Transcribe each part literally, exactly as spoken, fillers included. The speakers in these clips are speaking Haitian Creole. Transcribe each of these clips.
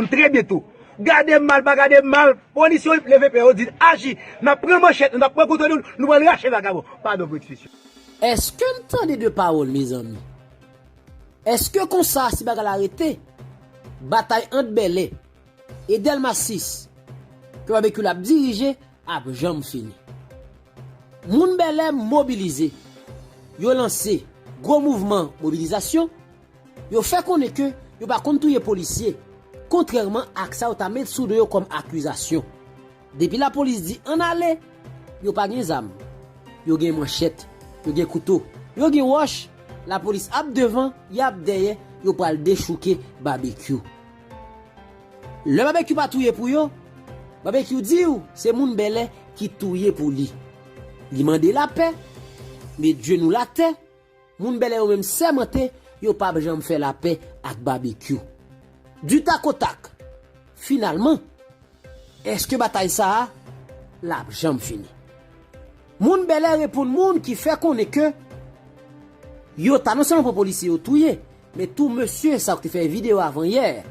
Trè byento. Gade m mal, pa gade m mal. Polisye yo leve pye yo, di aji. N ap pran manchèt nou, n ap pran kouto nou, nou pral rache vagabon. Padon pou ekspresyon. Èske n tande de pawòl, mezanmi? Èske konsa, si bagay la rete, batay ant Bèlè e Dèlma sis ke Babekyou l ap dirije ap janm fini? Moun Bèlè mobilize. Yo lanse gwo mouvman mobilizasyon. Yo fè konnen ke yo pa konn touye polisye, kontrèman ak sa yo ta met sou do yo kòm akizasyon. Depi lapolis di ann ale, yo pa gen zam. Yo gen manchèt, yo gen kouto, yo gen wòch. Lapolis ap devan, y ap dèyè, yo pral dechouke Babekyou. Lè Babekyou pa touye pou yo, Babekyou di w se moun Bèlè ki touye pou li. Li mande lapè, met jenou l atè, moun Bèlè yo menm sèmante yo p ap janm fè lapè ak Babekyou. Du tac au tac. Finalman, èske batay sa a l ap janm fini? Moun Bèlè reponn moun ki fè konnen ke yo ta non sèlman pran polisye yo touye, men tou mesye sa yo ki te fè videyo avan yè,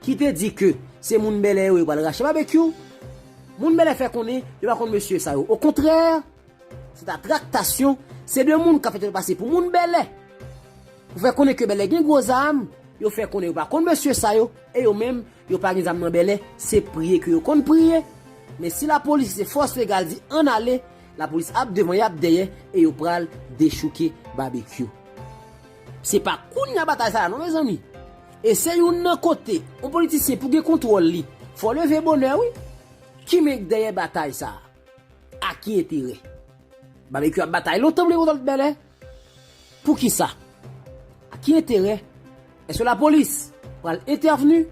ki te di ke se moun Bèlè yo, yo pral rache Babekyou. Moun Bèlè fè konnen yo pa konn mesye sa yo. Okontrè, se ta traktasyon, se de moun k ap fè tèt yo pase pou moun Bèlè. Pou fè konnen ke Bèlè gen gwo zam, yo fè konnen yo pa konn mesye sa yo, e yo menm, yo pa gen zam nan Bèlè, se priye ke yo konn priye. Men si lapolis, se fòs legal di ann ale, lapolis ap devan, y ap dèyè, e yo pral dechouke Babekyou. Se pa kounye a batay sa la non, mezanmi. E se youn nan kote yon politisyen pou gen kontwòl li, fò leve bonè, wi. Ki men k dèyè batay sa a? A ki enterè? Babekyou ap batay lontan pou li konn lòt Bèlè. Poukisa? A ki enterè? Èske lapolis pral entèvni?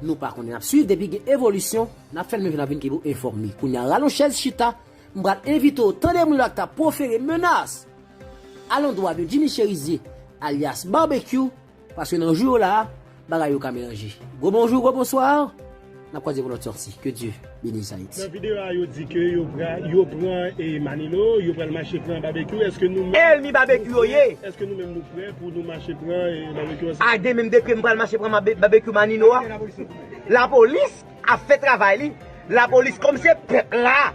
Nou pa konnen. N ap swiv, depi gen evolisyon, n ap fè l, men n ap vin kenbe w enfòme. Kounye a, rale yon chèz chita, m pral envite w tande moun yo k t ap pwofere menas alondwa de Jimmy Chérizier, alyas Babekyou, paske nan jou yo la a, bagay yo ka melanje. Gwo bonjou, gwo bonswa. N ap kwaze pou lòt sòti. Que Dieu bénisse Haïti. Nan videyo a, yo di ke yo pra-, yo pran, e, Manilo, yo pral mache pran Babekyou. Èske nou menm, èske nou menm nou prè pou nou mache pran, e, Babekyou ansanm? A, demen m dekrè m pral mache pran Babe-, Babekyou Manilo a. Lapolis ap fè travay li. Lapolis, kòm se pèp la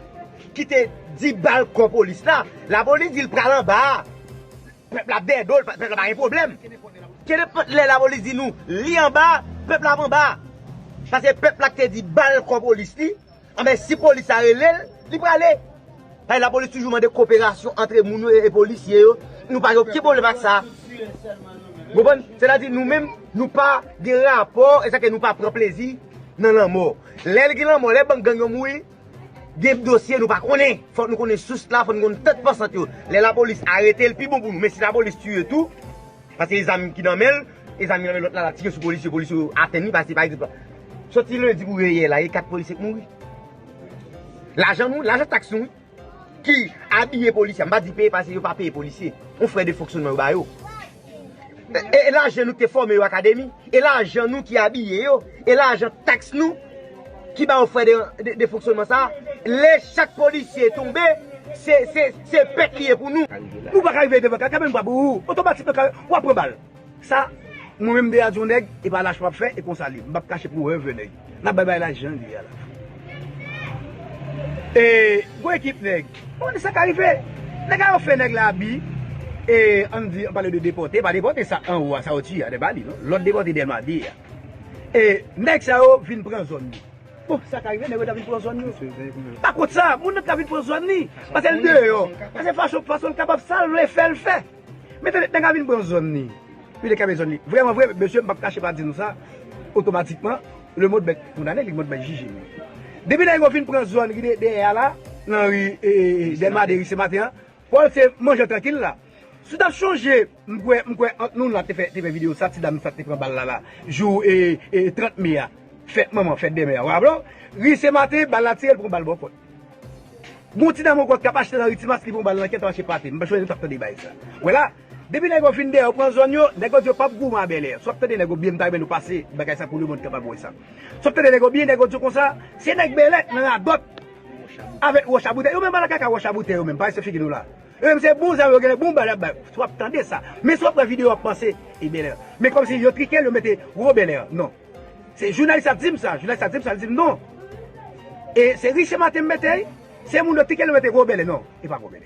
ki te di bal kò polis la, lapolis di l pral anba a. Pèp la ap dèyè do l, pèp la pa gen pwoblèm. Kenenpòt lè lapolis di nou li anba, pèp la ap anba. Paske pèp la ki te di bal kò polis li, anben si polis la rele l, li prale. Paske lapolis toujou mande koperasyon ant moun yo e, e polisye yo. Nou pa gen okenn pwoblèm ak sa. Konprann? Sètadi nou menm, nou pa gen rapò, e sa ke nou pa pran plezi nan lanmò. Lè l gen lanmò, lè bann gang yo mouri, gen dosye nou pa konnen. Fòk nou konnen sous la, fòk nou konn tèt pansant yo. Lè lapolis arete l, pi bon pou nou. Men si lapolis tiye tou, paske e zam ki nan men l, e zam ki nan men lòt la, l ap tire sou polisye, polisye yo atenn li, paske pa egzanp, soti lendi pou yè la, e kat polisye k mouri. Lajan nou, lajan taks nou, wi. Ki abiye polisye. M pa di peye paske yo pa peye polisye. Yon frè de fonksyonman yo ba yo. E, e, e lajan nou ki te fòme yo akademi. E lajan nou ki abiye yo. E lajan taks nou ki ba yo frè de, de, de fonksyonman sa. Lè chak polisye tonbe, se, se, se pèt li ye pou nou. Nou pa ka rive devan kaka, men nou pa bourou. Otomatikman, w ap pran bal. Sa, mwen menm deja di yon nèg, e pa lach m ap fè, e konsa li. M p ap kache pou wè vre nèg. N ap bay bagay la jan li ye a la. E, gwo ekip nèg. Bon, sa ka rive. Nèg a yo fè nèg la abi. E, ann di, ann pale de depòte. E pa depòte sa anwo a, sa yo tiye a, se pa li, non. Lòt depòte Dèlma de a. E, nèg sa yo vin pran zòn li. Bon, sa ka rive, nèg yo ta vin pran zòn yo. Pa kont sa, moun nan ka vin pran zòn li. Paske l deyò. Paske fason, fason l kapab sa l vle fè, l fè. Men tande, nèg la vin pran zòn li. Li te kenbe zòn li. Vrèman vre, mesye, m p ap kache pa di nou sa, otomatikman, lemond bèt kondane, lemond bèt jije. Depi nèg yo vin pran zòn ki de-, dèyè a la, nan ri, e, e, e, Dèlma de ri se maten an, Pòl se manje trankil la. Si w t ap chonje, m kwè, m kwè ant nou la te fè, te fè videyo sa, ti dam sa te pran bal la la, jou, e, e, trant me a, fèt manman, fèt dèmen an. W raple w? Ri se maten, bal la tire, l pran bal bò kòt. Gon ti dam ankò k ap achte nan ri Timas, li pran bal nan kè, t ap mache pate. M pa chwazi, t ap tande bay sa. Wè la, depi nèg yo fin dèyè, yo pran zòn yo, nèg yo di yo p ap goumen a Bèlè. Si w ap tande nèg yo byen, m ta renmen nou pase bagay sa pou lemonn kapab wè sa. Si w ap tande nèg yo byen, nèg yo di yo konsa, se nèg Bèlè nan radòt avèk wòch a boutèy. Yo menm pa nan kaka wòch a boutèy yo menm, pa se figi nou la. Yo menm se bon zam yo genlè, bon bal y ap bay. Si w ap tande sa. Men si w ap wè videyo w ap panse, e Bèlè. Men kòmsi yo trike l, yo mete gwo Bèlè. Non. Se jounalis la di m sa, jounalis la di m sa, li di m non. E se Richemond m mete, se moun yo te kele mete gwo bèlè, non, e pa gwo bèlè.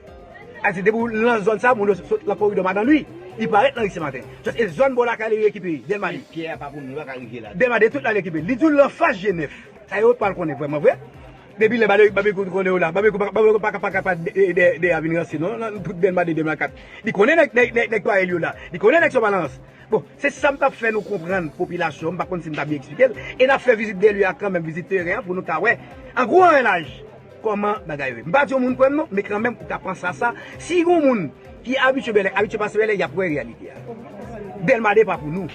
A di depi w nan zòn sa, moun yo sot nan koridò Madan Lwi, li parèt nan Richemond. Just e zòn bò lakay li yo ekipe, Dèlma de. Pyè a pa pou nou, nou pa ka rive la. Dèlma de tout la li ekipe. Li di w l anfas G nèf. Sa yo pral konnen vrèman vre. Depi lè Babe, Babe Kou konnen yo la, Babe Kou pa, Babe Kou pa ka, pa ka, pa de, de, de, de a vin ranse non, nan tout Dèlma de, Dèlma kat. Li konnen nèg, nèg, nèg, nèg Twa Rèl yo la. Li konnen nèg Sobalans. Bon, se sa m t ap fè nou konprann, popilasyon, m pa konn si m ta byen eksplike l, e n ap fè vizit de lye a kanmenm, vizit teren an, pou nou ka wè, an gwo, an laj, kòman bagay yo ye. M pa di yon moun kwè m non, men kanmenm, ou ka panse a sa. Si yon moun ki abitye Bèlè, abitye pase Bèlè, y ap wè reyalite a. Dèlma de pa pou nou.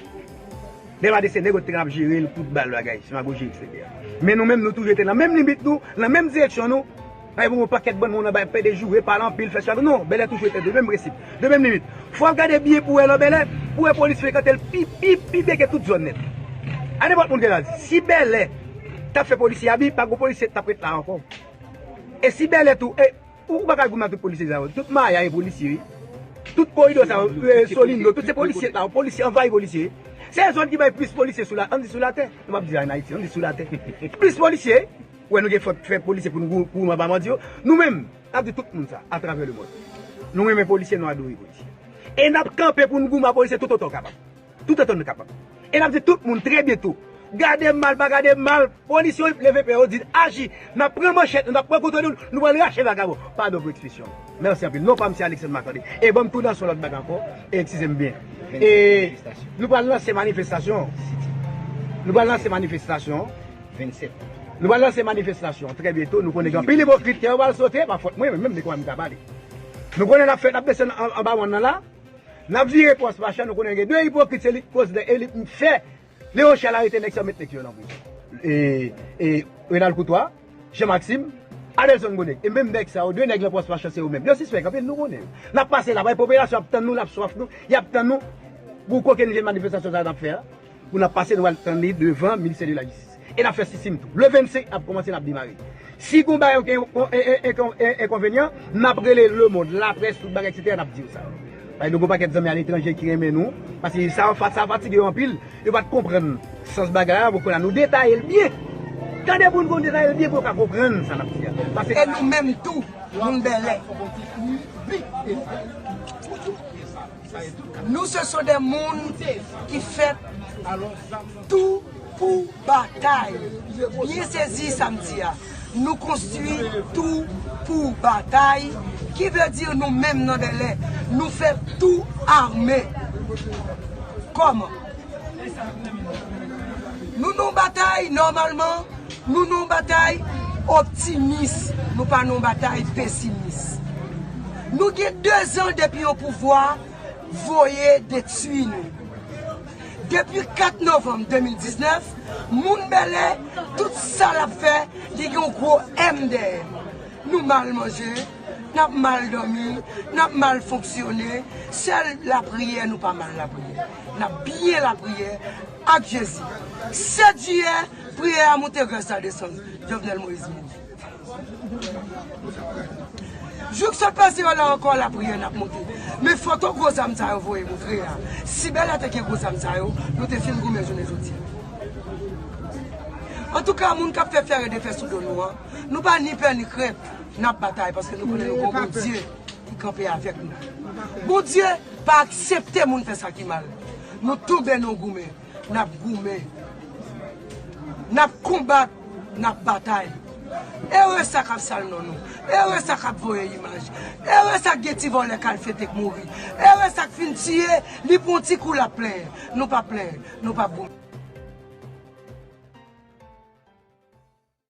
Dèlma de se nèg yo te gen ap jere l, kout bal, bagay, demagoji, etsetera. Men nou menm, nou toujou rete nan menm limit nou, nan menm direksyon nou, Ay, bon, pakèt bann moun anba ap pede joure, pale anpil, fè sa. Non, Bèlè toujou rete de menm prensip, de menm limit. Fò w gade byen pou w wè nan Bèlè, pou w wè polis frekante l pi, pi, pi byen ke tout zòn nèt. A nenpòt moun gen la di, si Bèlè t ap fè polisye abi, pa gwo polisye t ap ret la ankò. E si Bèlè tou, e, ou pa ka goumen ak tout polisye sa yo. Tout Maya e polisye, wi. Tout koridò sa yo, e, Solindo, tout se polisye la, polisye anvayi polisye. Se zòn ki bay plis polisye sou la, ann di sou latè. Nou p ap di an Ayiti, ann di sou latè. Plis polisye. Ou wè nou gen fòt fè polisye pou nou gou-, goumen anba bandi yo. Nou menm, n ap di tout moun sa, atravè lemonn. Nou renmen polisye, nou adore polisye. E n ap kanpe pou nou goumen a polisye toutotan w kapab. Toutotan nou kapab. E n ap di tout moun, trè byento, gade m mal, pa gade m mal, polisye yo leve pye yo, di aji, n ap pran manchèt nou, n ap pran kouto nou, nou pral rache vagabon. Padon pou ekspresyon. Mèsi anpil. Non pa m se Alexandre Marcandé. E ban m tou nan yon lòt bagay ankò. E eskize m byen. E nou pral lanse manifestasyon. Nou pral lanse manifestasyon. Vennsèt. Nou pral lanse manifestasyon trè byento. Nou konnen gen anpil ipokrit ke yo pral sote, pa fòt mwen, men menm de kòman m ka pale. Nou konnen n ap fè, n ap desann an, anba wonn nan la. N ap vire Pwòs Pachan, nou konnen gen de ipokrit, se li k koz de, e li k fè Leon Charles arete nèg sa yo, met nèg yo nan prizon. E, e, Renald Courtois, Jean Maxime, Adelson Goneg. E menm nèg sa yo, de nèg nan Pwòs Pachan se yo menm. Yo sispèk anpil, nou konnen yo. N ap pase la, bay popilasyon ap tann nou, l ap swaf nou, y ap tann nou. Pou kokenn jan manifestasyon sa yo n ap fè a, pou n ap pase, nou al tann li devan Ministè de la Jistis. E n ap fè sisim tou. Le vennsenk, n ap kòmanse, n ap demare. Si gon bagay, okenn enkonvenyan, n ap rele lemonn, laprès, tout bagay, etsetera, n ap di yo sa. Paske nou gon pakèt zanmi aletranje ki renmen nou. Paske sa, sa fatige yo anpil. Yo pa t konprann sans bagay la, bon, kounye a nou detaye l byen. Tande pou n konn detaye l byen pou yo ka konprann sa n ap di a. Paske e nou menm tou, moun Bèlè. Nous, ce sont des moun ki fèt tou pou batay. Byen sezi sa m di a. Nou konstwi tou pou batay, ki vle di nou menm nan Bèlè, nou fèt tou ame. Kòman? Nou nan batay, nòmalman, nou nan batay optimis, nou pa nan batay pesimis. Nou gen dezan depi yon pouvwa voye detwi nou. Depi kat novanm de mil diznèf, moun Bèlè, tout sa l ap fè, li gen yon gwo M dèyè. Nou mal manje, n ap mal dòmi, n ap mal fonksyone. Sèl lapriyè, nou pa mal lapriyè. N ap byen lapriyè ak Jezi. Sèt jiyè, priyè a moute, grès la desann. Jovenel Moïse mouri. Jouk sot pase yo la ankò, lapriyè n ap moute. Men foto gwo zam sa yo voye montre a. Si Bèlè te gen gwo zam sa yo, nou te fin goumen jounen jodi a. Antouka, moun k ap fè fè e defè sou do nou an, nou pa ni pè ni krent, n ap batay paske nou konnen nou gon Bondye ki kanpe avèk nou. Bondye pa aksepte moun fè sa ki mal. Nou tonbe, nou goumen. N ap goumen. N ap konbat. N ap batay. Ere sa k ap sal non nou. Ere sa k ap voye imaj. Ere sa k gen ti vòlè k al fete k mouri. Ere sa k fin tiye, li pran ti kou l ap plenyen. Nou p ap plenyen. Nou p ap goumen.